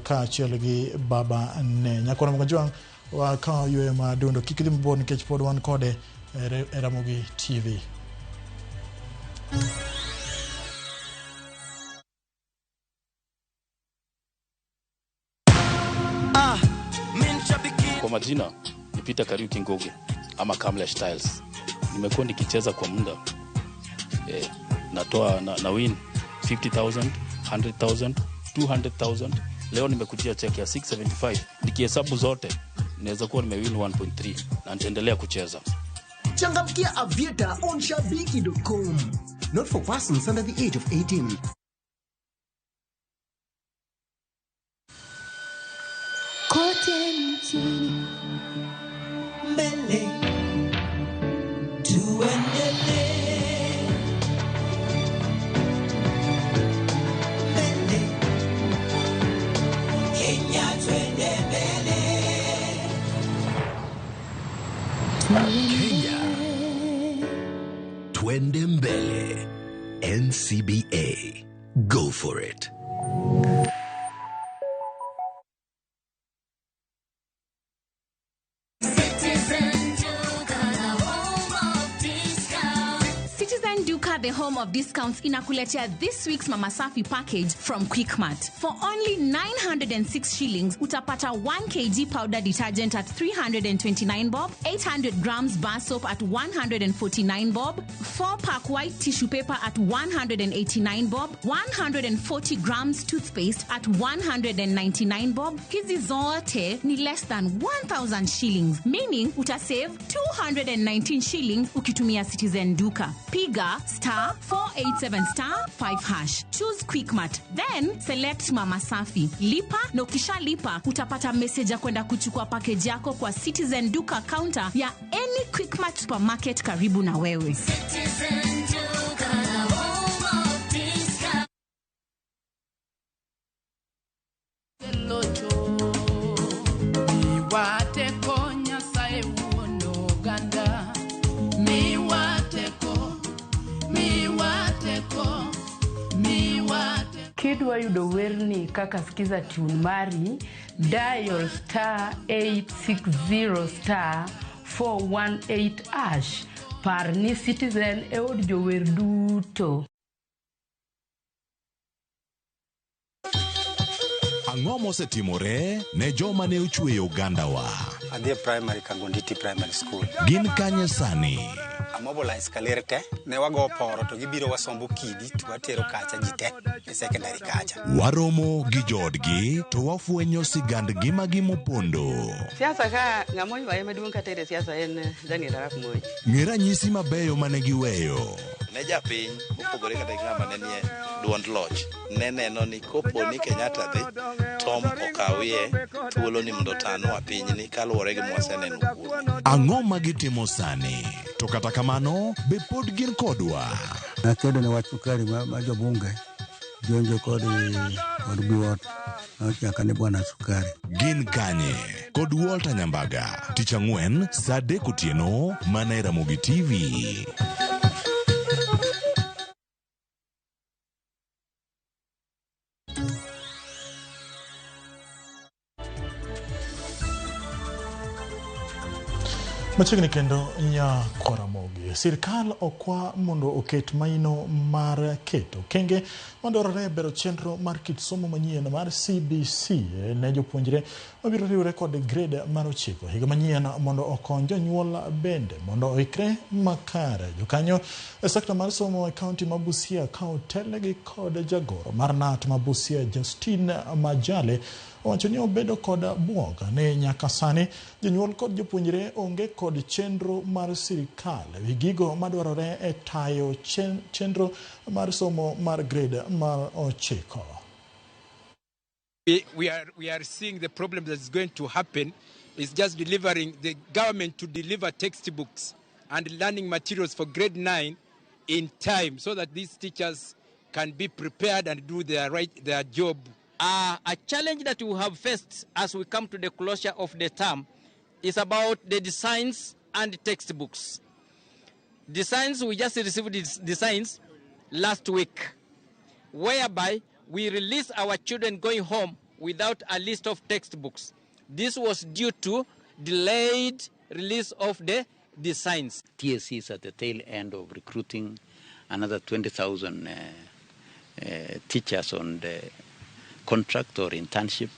Speaker 1: kaachiel gi baba ne. Nyakoro Mogajwang wakawo yweyo madundo, kik idhi mabor nikech pod wan kode e Ramogi TV.
Speaker 5: Kwa majina ni Peter Kariuki Ngugi ama Kamlesh Tiles. Nimekuwa nikicheza kwa muda. Natoa na win 50,000, 100,000, 200,000. Leo nimekujia check ya 675. Nikihesabu zote naweza kuwa nimewin 1.3 na nitaendelea kucheza.
Speaker 6: Changamkia Aviator on shabiki.com. Not for persons under the age of 18.
Speaker 7: Kote nchini mbele tuendelee, mbele Kenya twende mbele.
Speaker 19: Kenya twende mbele. NCBA, go for it.
Speaker 22: The home of discounts inakuletea this week's Mama Safi package from Quickmart. For only 906 shillings, utapata 1 kg powder detergent at 329 bob, 800 grams bar soap at 149 bob, 4-pack white tissue paper at 189 bob, 140 grams toothpaste at 199 bob. Hizi zote ni less than 1,000 shillings, meaning utasave 219 shillings ukitumia Citizen Duka. Piga star 487 star 5 hash. Choose Quickmart, then select Mama Safi. Lipa na ukishalipa utapata message ya kwenda kuchukua package yako kwa Citizen Duka counter ya any Quickmart supermarket karibu na wewe.
Speaker 7: Citizen Duka, the home of discount.
Speaker 23: Kidwa yudo werni kaka skiza tune mari, dial star 860 star 418 hash. Par ni Citizen e od jower duto.
Speaker 25: Ang'o mosetimore ne joma ne ochweyo ogandawa?
Speaker 24: Adhi e primary Kangonditi Primary School.
Speaker 25: Gin kanye sani?
Speaker 8: Amobilize kaler te ne wago poro to gibiro wasombo kidi to watero kacha ji te e secondary kacha.
Speaker 25: Waromo gi joodgi to wafwenyo sigand ngimagi mopondo.
Speaker 9: Siasa ka ng'ama oywaye maduong' katere siasa en Daniel Arap Moi.
Speaker 25: Ng'e ranyisi mabeyo mane giweyo.
Speaker 10: Ne japiny mopogore kata gi ng'ama ne nie duond loch ne neno ni kopo ni Kenyatta dhi Tom okawie thuolo ni mondo otanwa pinyni kaluwore gi mwaseneno kuome.
Speaker 25: Ang'o ma gitimo sani? To kata kamano, be pod gin kodwa?
Speaker 31: Nakedo ne wach sukari ma jobunge jonjo kod biwot nochaka ni bwana sukari.
Speaker 25: Gin kanye? Kod Walter Nyambaga, tich ang'wen saa 3 otieno mana e Ramogi TV.
Speaker 1: Machiegni kendo Nyakoramogi. Sirkal okwa mondo oket maino mar keto okenge madwarore e bero chenro mar kit somo manyien mar CBC ne jopuonjre mabiro riwre kod grade mar 9 higa manyien mondo okony jonyuol bende mondo oikre makare. Jokanyo e sekta mar somo e kaunti ma Busia ka otelnegi kod jagoro mar KNUT ma Busia Justine Majale owacho ni obedo kod buok ni nyaka sani jonyuol kod jopuonjre onge kod chenro mar sirikal ewi gigo madwarore e tayo chenro mar somo mar grade mar 9.
Speaker 20: We are seeing the problem that is going to happen is just delivering the government to deliver textbooks and learning materials for grade 9 in time so that these teachers can be prepared and do their job.
Speaker 21: A challenge that we have faced as we come to the closure of the term is about the designs and textbooks. Designs, we just received these designs last week, whereby we release our children going home without a list of textbooks. This was due to delayed release of the designs.
Speaker 24: TSC is at the tail end of recruiting another 20,000 teachers on the contract or internship.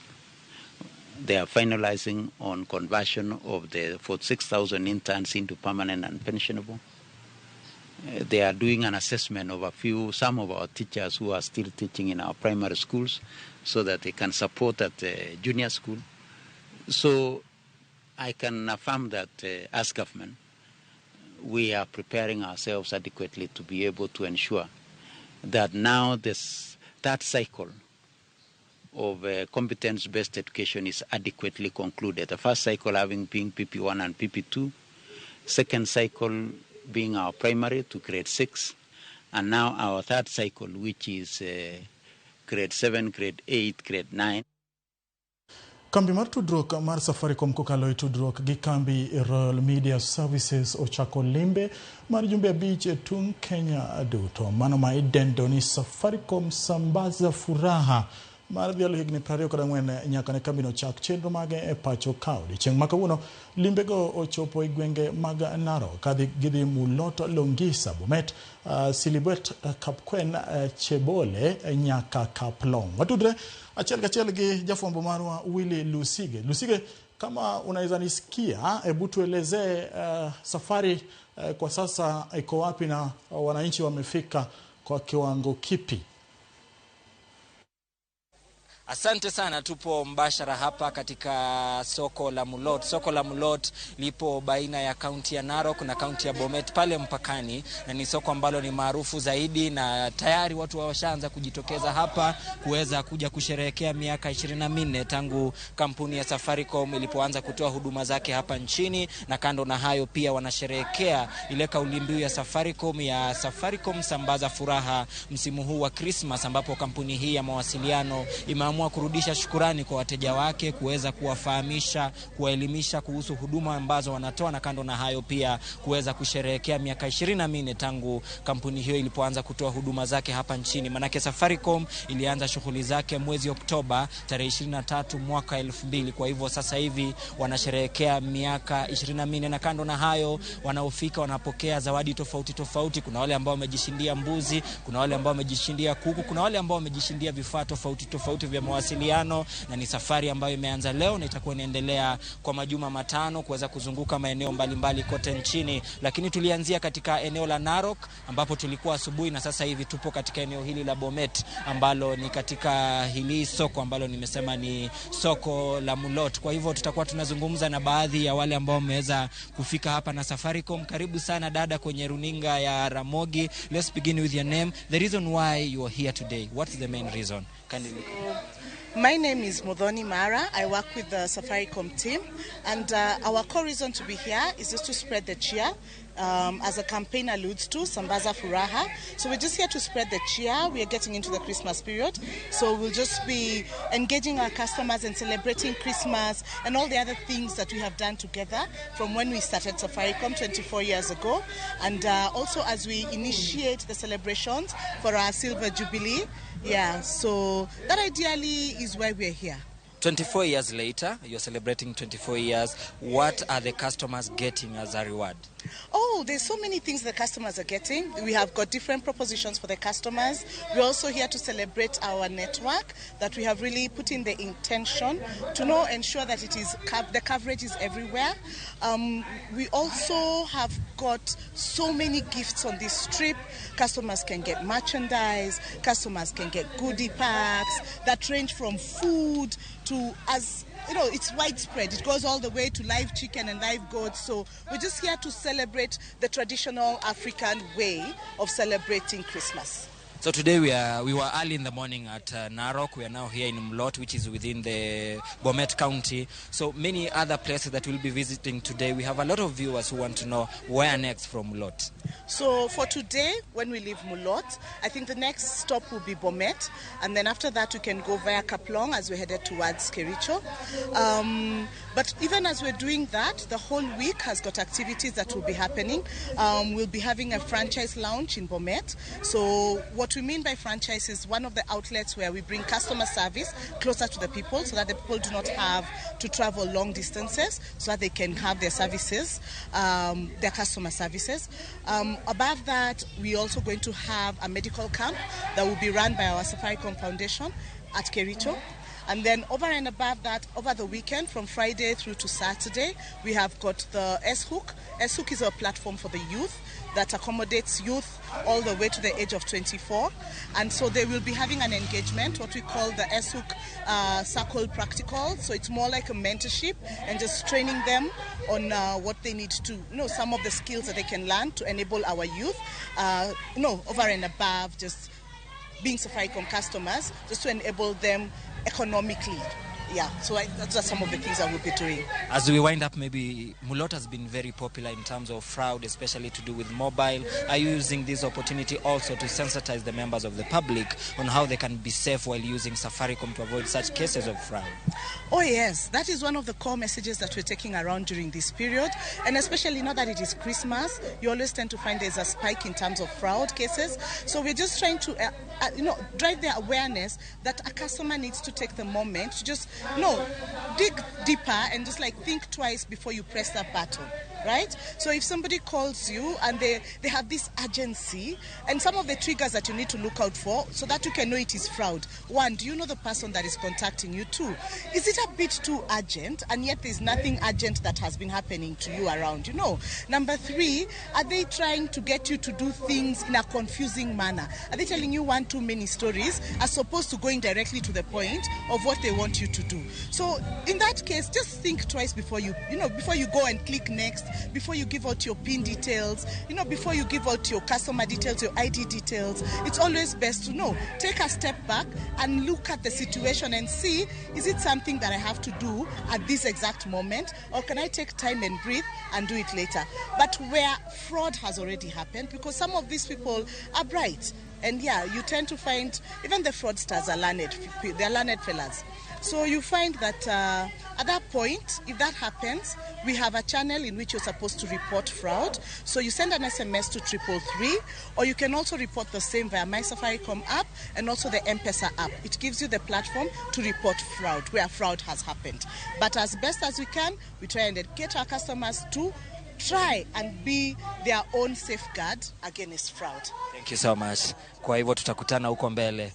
Speaker 24: They are finalizing on conversion of the 46,000 interns into permanent and pensionable. They are doing an assessment of some of our teachers who are still teaching in our primary schools so that they can support at the junior school. So I can affirm that as government, we are preparing ourselves adequately to be able to ensure that now this third cycle of competence-based education is adequately concluded. The first cycle having been PP1 and PP2, second cycle being our primary to grade 6, and now our third cycle, which is grade 7, grade 8, grade 9.
Speaker 1: Kambi mar tudruok mar Safaricom kokalo e tudruok gi kambi Royal Media Services ochako limbe mar jumbe 5 e tung' Kenya duto. Mano ma idendo ni Safaricom Sambaza Furaha mar dhialo higni 24 nyaka ne kambino chak chenro mage e pacho ka. Odiechieng' ma kawuono limbego ochopo e gwenge mag Narok kadhi gidhi Mulot, Longisa, Bomet, Silibwet, Kapkwen, Chebole nyaka Kaplong. Watudre achiel kachiel gi jafwambo marwa Willy Lusige. Lusige, kama unaweza nisikia, hebu tuelezee safari kwa sasa iko wapi na wananchi wamefika kwa kiwango kipi?
Speaker 26: Asante sana, tupo mbashara hapa katika soko la Mulot. Soko la Mulot lipo baina ya kaunti ya Narok na kaunti ya Bomet pale mpakani, na ni soko ambalo ni maarufu zaidi na tayari watu washaanza kujitokeza hapa kuweza kuja kusherehekea miaka 24 tangu kampuni ya Safaricom ilipoanza kutoa huduma zake hapa nchini. Na kando na hayo pia wanasherehekea ile kauli mbiu ya Safaricom ya Safaricom Sambaza Furaha msimu huu wa Christmas, ambapo kampuni hii ya mawasiliano imeamua kurudisha shukurani kwa wateja wake, kuweza kuwafahamisha, kuwaelimisha kuhusu huduma ambazo wanatoa, na kando na hayo pia kuweza kusherehekea miaka 24 tangu kampuni hiyo ilipoanza kutoa huduma zake hapa nchini. Manake Safaricom ilianza shughuli zake mwezi Oktoba tarehe 23 mwaka 2000. Kwa hivyo sasa hivi wanasherehekea miaka 24, na kando na hayo wanaofika wanapokea zawadi tofauti tofauti. Kuna wale ambao wamejishindia mbuzi, kuna wale ambao wamejishindia kuku, kuna wale ambao wamejishindia vifaa tofauti tofauti vya mawasiliano, na ni safari ambayo imeanza leo na itakuwa inaendelea kwa majuma 5 kuweza kuzunguka maeneo mbalimbali kote nchini. Lakini tulianzia katika eneo la Narok ambapo tulikuwa asubuhi, na sasa hivi tupo katika eneo hili la Bomet ambalo ni katika hili soko ambalo nimesema ni soko la Mulot. Kwa hivyo tutakuwa tunazungumza na baadhi ya wale ambao wameweza kufika hapa na Safaricom. Karibu sana dada kwenye runinga ya Ramogi. Let's begin with your name. The reason why you are here today. What's the main reason? Kindly.
Speaker 2: My name is Modhoni Mara. I work with the Safaricom team, and our core reason to be here is just to spread the cheer. As a campaign alludes to, Sambaza Furaha. So we're just here to spread the cheer. We are getting into the Christmas period. So we'll just be engaging our customers and celebrating Christmas and all the other things that we have done together from when we started Safaricom 24 years ago. And also as we initiate the celebrations for our Silver Jubilee. Yeah, so that ideally is why we're here.
Speaker 26: 24 years later, you're celebrating 24 years. What are the customers getting as a reward?
Speaker 2: Oh, there's so many things the customers are getting. We have got different propositions for the customers. We're also here to celebrate our network that we have really put in the intention to ensure that it is the coverage is everywhere. We also have got so many gifts on this trip. Customers can get merchandise, customers can get goodie packs that range from food to, as you know, it's widespread. It goes all the way to live chicken and live goats. So we're just here to celebrate the traditional African way of celebrating Christmas.
Speaker 26: So today we were early in the morning at Narok. We are now here in Mulot, which is within the Bomet County. So many other places that we'll be visiting today. We have a lot of viewers who want to know where next from Mulot.
Speaker 2: So for today, when we leave Mulot, I think the next stop will be Bomet. And then after that, we can go via Kaplong as we headed towards Kericho. But even as we're doing that, the whole week has got activities that will be happening. We'll be having a franchise launch in Bomet. So what we mean by franchise is one of the outlets where we bring customer service closer to the people so that the people do not have to travel long distances, so that they can have their services, their customer services. Above that, we're also going to have a medical camp that will be run by our Safaricom Foundation at Kericho. And then over and above that, over the weekend, from Friday through to Saturday, we have got the S-Hook. S-Hook is a platform for the youth that accommodates youth all the way to the age of 24. And so they will be having an engagement, what we call the S-Hook Circle Practical. So it's more like a mentorship and just training them on what they need to, you know, some of the skills that they can learn to enable our youth, over and above just being Safaricom customers, just to enable them economically. Yeah, so that's some of the things I will be doing.
Speaker 26: As we wind up, maybe Mulot has been very popular in terms of fraud, especially to do with mobile. Are you using this opportunity also to sensitize the members of the public on how they can be safe while using Safaricom to avoid such cases of fraud?
Speaker 2: Oh yes, that is one of the core messages that we're taking around during this period. And especially now that it is Christmas, you always tend to find there's a spike in terms of fraud cases. So we're just trying to drive the awareness that a customer needs to take the moment to just dig deeper and just like think twice before you press that button, right? So if somebody calls you and they have this urgency, and some of the triggers that you need to look out for so that you can know it is fraud. 1, do you know the person that is contacting you? 2, is it a bit too urgent and yet there's nothing urgent that has been happening to you around, you know? Number 3, are they trying to get you to do things in a confusing manner? Are they telling you one too many stories as opposed to going directly to the point of what they want you to do? So in that case, just think twice before you before you go and click next, before you give out your PIN details, before you give out your customer details, your ID details. It's always best to take a step back and look at the situation and see, is it something that I have to do at this exact moment, or can I take time and breathe and do it later? But where fraud has already happened, because some of these people are bright, and yeah, you tend to find even the fraudsters are learned, they're learned fellas. So you find that at that point, if that happens, we have a channel in which you're supposed to report fraud. So you send an SMS to 333, or you can also report the same via My Safaricom app and also the M-Pesa app. It gives you the platform to report fraud, where fraud has happened. But as best as we can, we try and get our customers to try and be their own safeguard against fraud.
Speaker 26: Thank you so much. Kwa hivyo tutakutana huko mbele.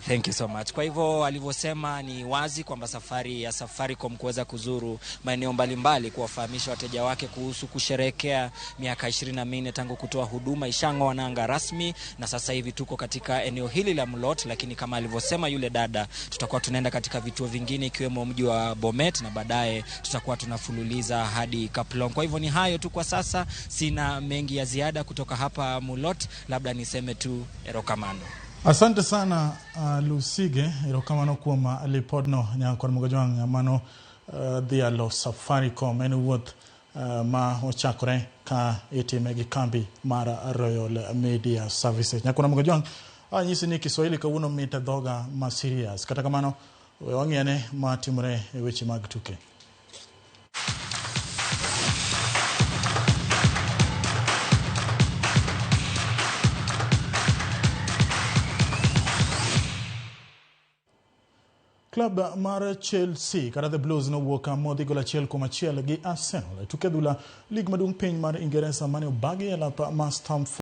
Speaker 26: Thank you so much. Kwa hivyo alivyosema ni wazi kwamba safari ya Safaricom kuweza kuzuru maeneo mbalimbali kuwafahamisha wateja wake kuhusu kusherehekea miaka 24 tangu kutoa huduma ishang'oa nanga rasmi, na sasa hivi tuko katika eneo hili la Mulot, lakini kama alivyosema yule dada, tutakuwa tunaenda katika vituo vingine ikiwemo mji wa Bomet na baadaye tutakuwa tunafululiza hadi Kaplong. Kwa hivyo ni hayo tu kwa sasa, sina mengi ya ziada kutoka hapa Mulot, labda niseme tu erokamano.
Speaker 1: Asante sana Lusige, erokamano kuom lipodno nyakon Mogajwang' mano dhialo Safaricom en wuoth ma ochakore ka itime gi kambi mar Royal Media Services. Nyakon Mogajwang' anyisi ni Kiswahili kawuono mit e dhoga ma serious. Kata kamano we wang'i matimore e weche mag tuke. Klab mar Chelsea kata The Blues nowuok modhi gol 1-1 gi Arsenal e tuke adhula lig maduong' piny mar Ingeresa mane obagi e lap mar Stamford.